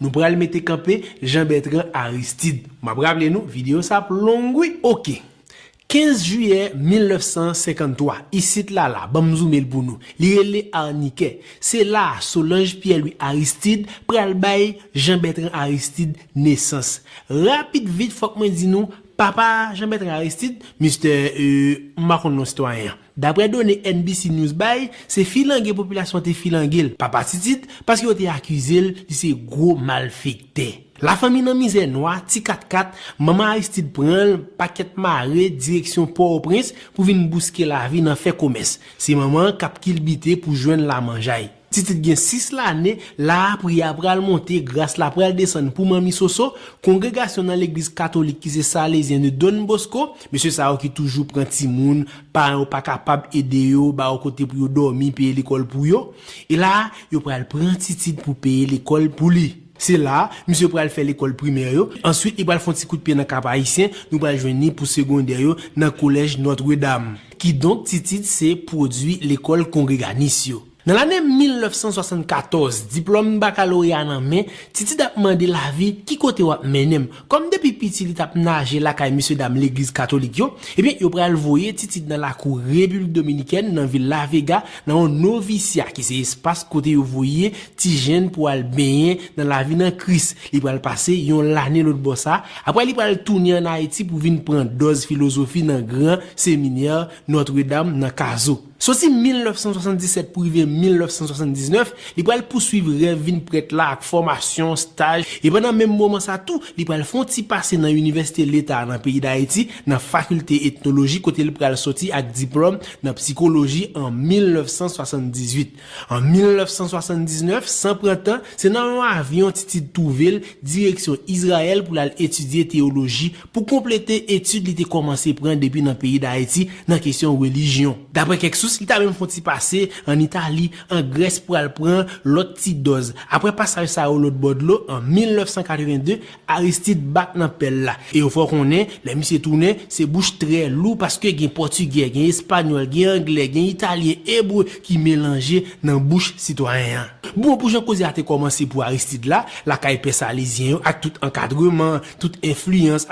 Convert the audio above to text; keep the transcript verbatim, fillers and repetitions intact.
Nou pral mete kanpe Jean Bertrand Aristide. M ap raple nou, videyo sa ap long wi. Oke. Kenz jiyè mil nèf san senkanntwa, isit la la, ban m zoume l pou nou. Li rele Arnikè. Se la a Solange Pierre Louis Aristide pral bay Jean Bertrand Aristide nesans. Rapid vit, fòk mwen di nou, papa Jean Bertrand Aristide, mistè, euh, m pa konn non sitwayen an. Daprè done N B C News bay, se filange popilasyon an te filange l, papa Titid, paske yo te akize l li se gwo malfektè. Lafanmi nan mizè nwa, ti katkat, manman Aristide pran l, pakèt mare, direksyon Pòtoprens pou vin bouske lavi nan fè komès. Se manman an k ap kilbite pou jwenn lamanjay. Titid gen sis lane, la a pri a pral monte, gras la pral desann pou manmi Soso, kongregasyon nan legliz katolik ki se Salezyen de Don Bosco, mesye sa yo ki toujou pran timoun, paran yo pa kapab ede yo, ba yo kote pou yo dòmi, peye lekòl pou yo. E la a, yo pral pran Titid pou peye lekòl pou li. Se la a, misye pral fè lekòl primè yo. Answit, li pral fè yon ti kout pye nan Kap Ayisyen, nou pral jwenn li pou segondè yo nan kolèj Nòtredam. Kidonk, Titid se pwodui lekòl kongreganis yo. Nan lane mil nèf san swasannkatòz, diplòm bakaloreya nan men, Titid ap mande lavi, ki kote w ap mennen m? Kòm depi piti li t ap naje lakay mesyedam legliz katolik yo, ebyen, yo pral voye Titid nan lakou Repiblik Dominikèn, nan vil La Vega, nan yon novisya ki se espas kote yo voye ti jenn pou al benyen nan lavi nan Kris. Li pral pase yon lane lòtbò sa, apre li pral tounen ann Ayiti pou vin pran dòz filozofi nan gran seminè Nòtredam nan Kazo. Soti mil nèf san swasanndisèt pou rive mil nèf san swasanndiznèf, li pral pouswiv rèv vin prèt la ak fòmasyon, staj, e pandan menm moman sa tou, li pral fè yon ti pase nan Inivèsite Leta nan peyi Dayiti, nan Fakilte Etnoloji, kote li pral sòti ak diplòm nan psikoloji an mil nèf san swasanndizuit. An mil nèf san swasanndiznèf, san pran tan, se nan yon avyon Titid twouve l direksyon Izrayèl pou l al etidye teyoloji pou konplete etid li te kòmanse pran depi nan peyi Dayiti nan kesyon relijyon. Daprè kèk sous, li ta menm fè yon ti pase ann Itali, an Grès pou al pran lòt ti dòz. Apre pasaj sa yo lòtbò dlo, an mil nèf san katreven de, Aristide bak nan pèl la. E yo fè w konnen, lè misye tounen, se bouch trè lou paske gen pòtigè, gen espanyòl, gen anglè, gen italyen, ebre ki melanje nan bouch sitwayen an. Bon, pou jan koze a te kòmanse pou Aristide la, lakay pè salezyen yo ak tout ankadreman, tout enfliyans,